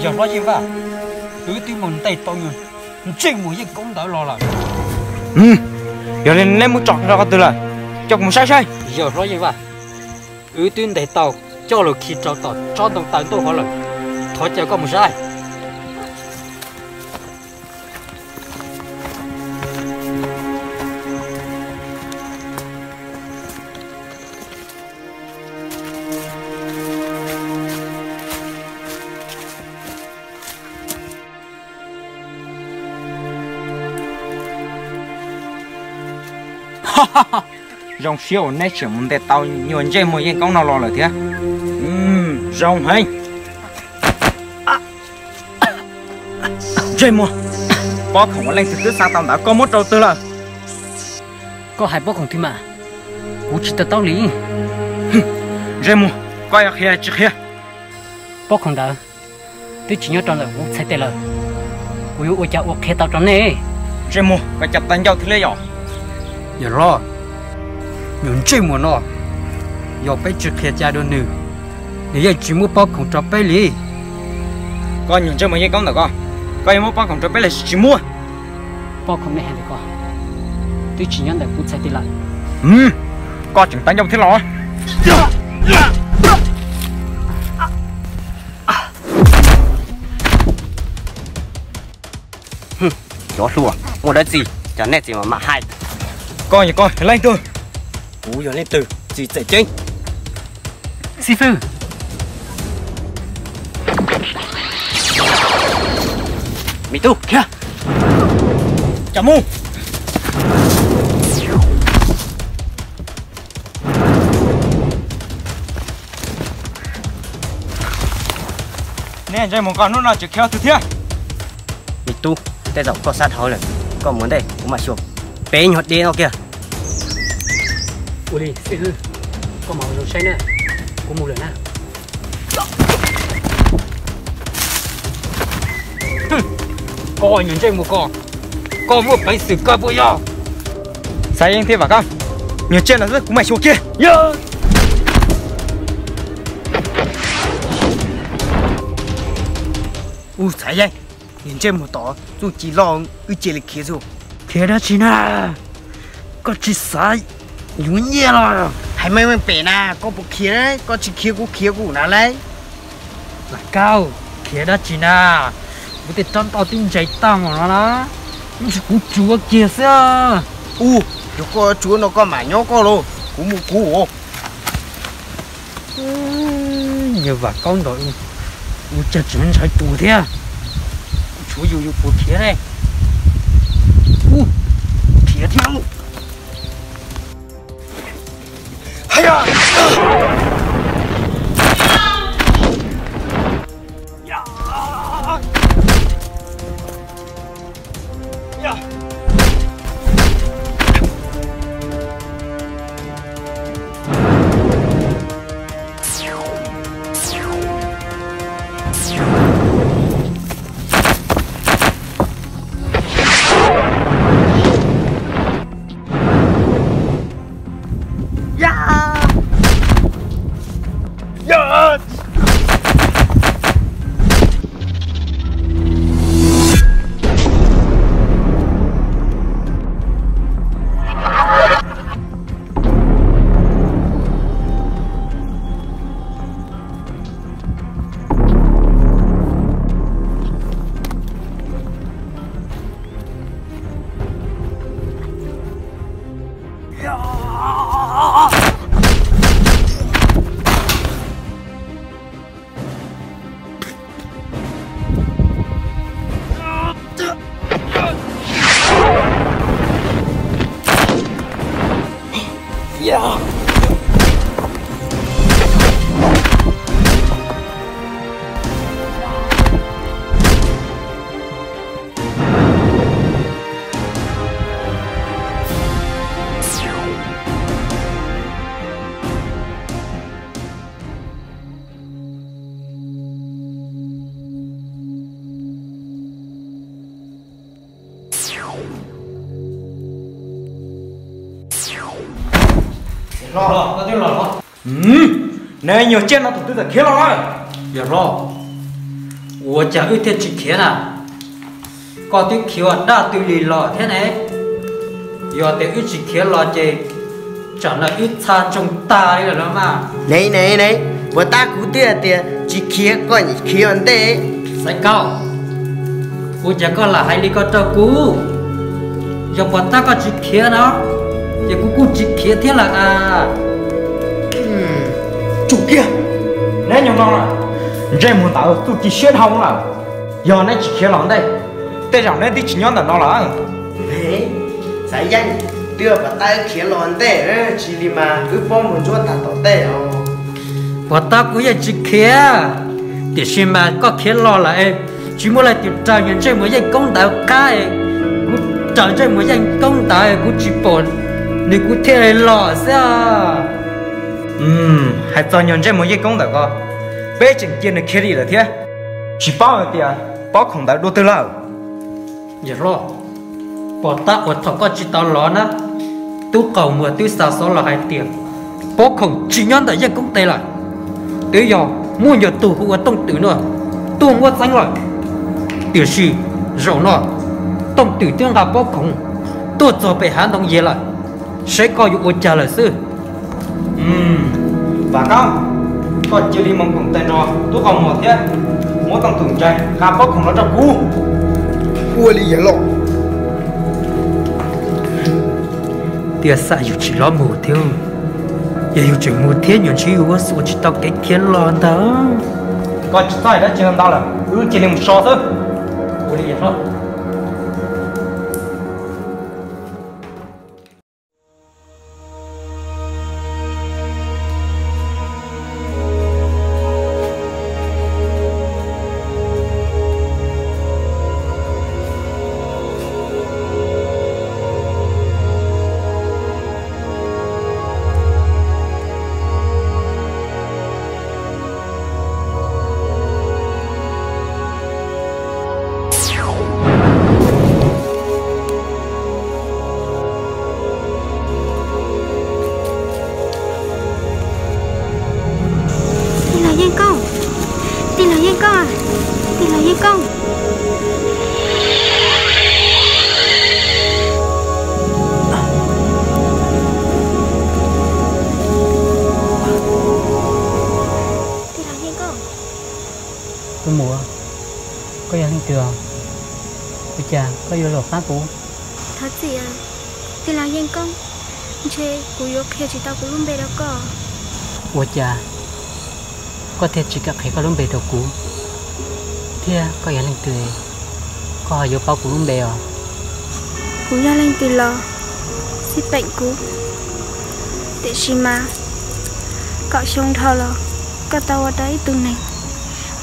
Yawg hlob Yeej Vaj, wb twb mus ntes tau ntsej muag Yeej Koob ntawd los lawm. Yog li neb muab tso rau qhov twg lawm? Coj kuv mus saib saib. Yawg hlob Yeej Vaj, wb twb ntes tau, coj los khi rau tom tsob ntoo taw ntuj hauv lawm. Thov caw koj mus saib. Zoo siab uas neb tseem mus ntes tau nyuag ntsej muag Yeej Koob no los lawm thiab. Zoo heev. Ntsej muag, pob khoom uas leej twg twb xa tau ntawd koj muab rau twg lawm? Koj hais pob khoom twg mas, kuv tsis to taub li. Ntsej muag, koj yuav qhia tsis qhia? Pob khoom ntawd twb tsis nyob rau ntawm kuv txhais tes lawm, kuv yuav ua cas ua qhia tau rau nej? Ntsej muag, koj cas tag ncauj thiab li yom? Yawm hlob, nyuag ntsej muag no, yog peb tsis qhia cas dua nws, nws yeej tsis muab pob khoom rau peb li. Koj nyuag ntsej muag Yeej Koob ntawm koj, koj yuav muab pob khoom rau peb los sis tsis muab? Pob khoom nej hais ntawm koj twb tsis nyob ntawm kuv txhais tes lawm. Koj tseem tag ncauj thiab los? Cov hluas, muaj dab tsi, cov nej txiv mam mam hais. Koj yog koj leej twg? Kuv yog leej twg? Txiv txawm ceeb. Xib fwb. Me tub, khiav. Cas mus. Neb ntsej muag koj hnub no tseem khiav twg thiab? Me tub, tej zaum koj xav dhau lawm, koj mus ntej kuv mam xyuas peb nyuag deb no kiag. Ua li xib hwb, koj mam ua zoo saib na, kuv mus lawm na. Koj nyuag ntsej muag koj, koj muaj peev xwm koj puas yog? Xav Yeej thiab Vam Koob, nyuag tsiaj no xwb kuv mam xyuas kiag. Ub, Xav Yeej, nyuag ntsej muag tod txuj ci loj, wb cia li khiav xwb. Khiav dab tsi na? Koj tsis xav yuav nyiaj los? Hais meej meej pem na, koj puas khiav? Koj tsis khiav kuv khiav kuv na lauj. Vam Koob, khiav dab tsi na? Kuv tej rab ntaj twb ntsais tag npaum no na, kuv tsuav kiag xwb. Ub, yog koj tsuav no koj mam nyob koj lauj, kuv mus kuv. Yog Vam Koob ntawd, ua cas tseem ntshai tus thiab? Kuv tsuav yus yus puas khiav ne? Ub, khiav thiab lauj. Neb nyuag tsiaj no tus twg txawm khiav los na? Yawm hlob, Ua cas wb thiaj tsis khiav na? Koj twb khiav ua dab twg li los thiab ne? Yog tias wb tsis khiav los ces tsam no wb txha ntsoog tag li lawm los mas. Ne ne ne, puas tab kuv twb hais tias tsis khiav koj khiav ua ntej. Xaiv Kaub, ua cas koj lam hais li ko rau kuv? Yog puas tab koj tsis khiav no, ces kuv kuj tsis khiav thiab lawm as. Tsum kiag, neb nyob no na, ntsej muag ntawd txuj ci siab dhau lawm. Yog neb tsis khiav los ntej, tej zaum neb twb tsis nyob ntawm no lawm. Xaiv Yeej, twb yog puas tab wb khiav los ntej, tsis li mas wb pob muag ntsuab tag tom tej os. Puas tab kuv yeej tsis khiav, tiam sis mas koj khiav los lawm, tsis muaj leej twg raws niag ntsej muag Yeej Koob ntawd qab, kuv raws ntsej muag Yeej Koob ntawd kuv tsis pom nws kuv thiaj li los xwb. Hais txog niag ntsej muag Yeej Koob ntawm ko, peb tseem cia nws khiav dim lawm thiab, tsis paub hais tias pob khoom ntawd dua twg lawm. Yawg hlob, puas tab uas thaum koj tsis tau los na, tub qaug muag twb xa xov los hais tias pob khoom tsis nyob ntawm Yeej Koob tes lawm, twb yog muaj nyuag tug hu ua Tooj Twm no tuaj muab txeeb lawm. Tiam sis zaum no Tooj Twm twb nqa pob khoom tuaj txog pem hav ntoo yias lawm, seb koj yuav ua cas lawm xwb. Vam Kaub, koj cia li mus koom tes nrog tub qaug muag thiab muab Tooj Twm ntsia nqa pob khoom los rau kuv. Ua li yawg hlob. Tias xam yus tsis lov mus thiab, yog yus tseem mus thiab nyuam ntshe yus ua xwb ua tsis tau kev khiav los ntag. Koj tsis txhob hais dab tsi ntau lawm, wb cia li mus so xwb. Ua li yawg hlob. Tij laug Yeej Koob, tij laug Yeej Koob, tij laug Yeej Koob. Tij laug Yeej Koob. Tus muam, koj yog leej twg? Ua cas koj yuav los qab kuv? Thov txim, tij laug Yeej Koob, ntshe kuv yuav qhia tsis tau kuv lub npe rau koj. Ua cas koj thiaj tsis kam qhia koj lub npe rau kuv, thiab koj yog leej twg, koj ho yuav paub kuv lub npe os? Kuv yog leej twg los xij peem kuv, tiam sis mas kaum xyoo dhau los koj tau ua rau ib tug neeg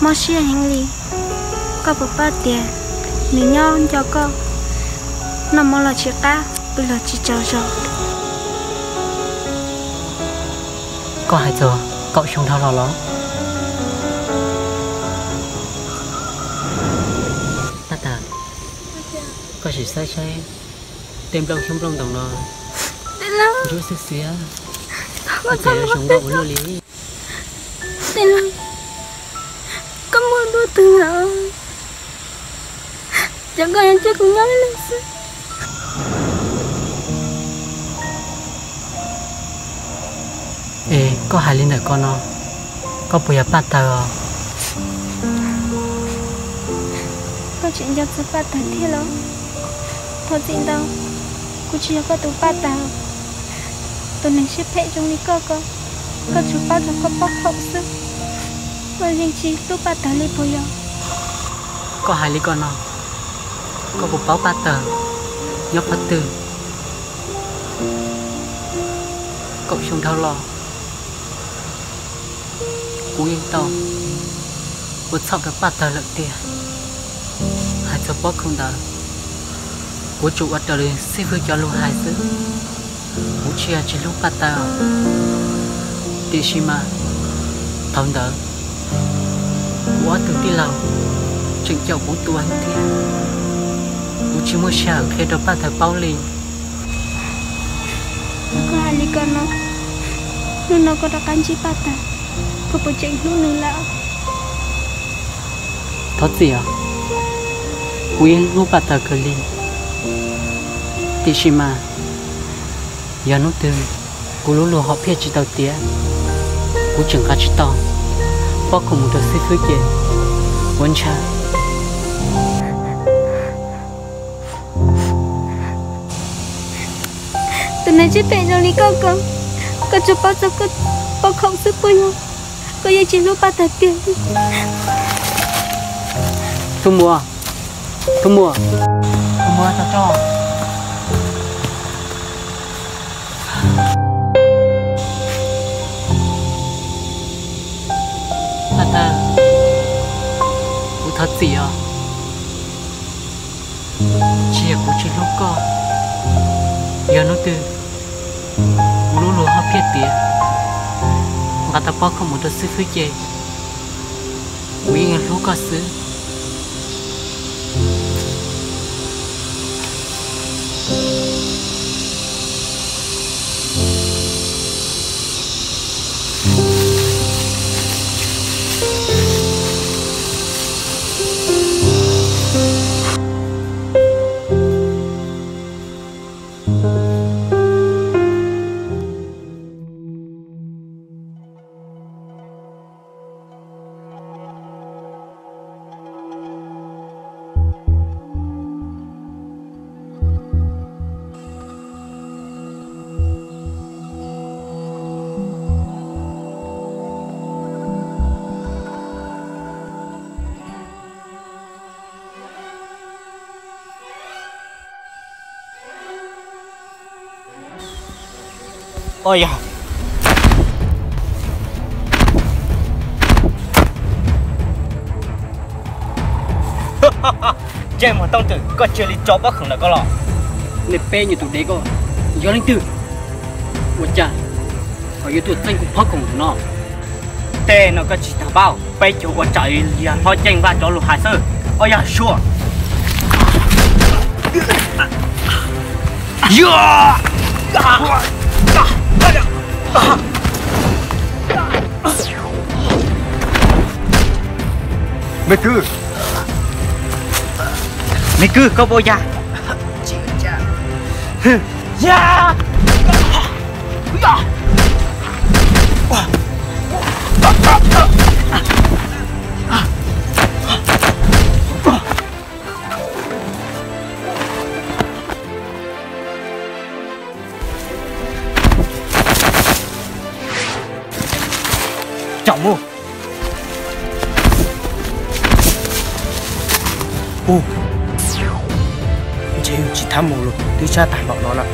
mob siab heev li. Koj puas paub tias nws nyob nco koj, noj mov los tsis qab, pw los tsis tsaug zog. Koj hais txog kaum xyoo dhau los los? Paj Tawg, koj sim xav saib tej nplooj xyoob nplooj ntoos no ntsuab xiab xiab, ua cas yuav zoo nkauj ua luaj li. Koj muaj dua twg lawm? Ces koj yuav cia kuv nyob ib leeg xwb. Es koj hais li ntawm ko no, koj puas yog Paj Tawg os? Koj tseem nco txog Paj Tawg thiab los? Thov txim ntau, kuv tsis yog koj tus Paj Tawg. Tus neeg siab phem zoo li koj ko, koj tsuas paub rau koj pob khaum xwb, koj yeej tsis hlub Paj Tawg li puas yog? Koj hais li ko no, koj puas paub Paj Tawg nyob qhov twg? Kaum xyoo dhau los, kuv yeej tau ua txhaum rau Paj Tawg lawm tiag. Hais txog pob khaum ntawd, kuv tsuas ua raws li xib fwb cov lus hais xwb, kuv tsis yog tsis hlub Paj Tawg. Tiam sis mas thaum ntawd kuv ob tug tij laug tseem caum kuv tua thiab, kuv tsis muaj sij hawm qhia rau Paj Tawg paub li. Koj hais li ko no, hnub no koj rov qab ntsib Paj Tawg, koj puas tseem hlub nws lawm? Thov txim os, kuv yeej hlub Paj Tawg kawg li, tiam sis mas yog hnub twg kuv lub luag ho phiaj tsis tau tiav, kuv tseem nqa tsis tau pob khoom mus rau xib fwb ces kuv ntshai. Tus neeg tsis phem zoo li koj ko, koj tsuas paub txog koj pob khoom xwb puas yog? Koj yeej tsis hlub Paj Tawg tiag. Tus muam, tus muam, tus muam, tso tso. Paj Tawg, kuv thov txim os. Tsis yog kuv tsis hlub koj, yog hnub twg kuv lub luag ho phiaj tiav, nqa tau pob khoom mus rau xib fwb ces kuv yeej yuav hlub koj xwb. Ua yog, Ntsej Muag Tooj Twm, koj cia li tso pob khoom ntawm koj los. Nej peb nyuag tus dev ko, yog leej twg ua cas ho yuav tuaj txeeb kuv pob khoom no? Tej no koj tsis tas paub, peb cov ua tsam yog hlob Ceej Vaj cov lus hais xwb. Ua yog sua. Me kwv, me kwv, koj puas ua cas? Tsaus mus. Ub, ntshe yus tsis thab mus los twb sab tag npaum no na.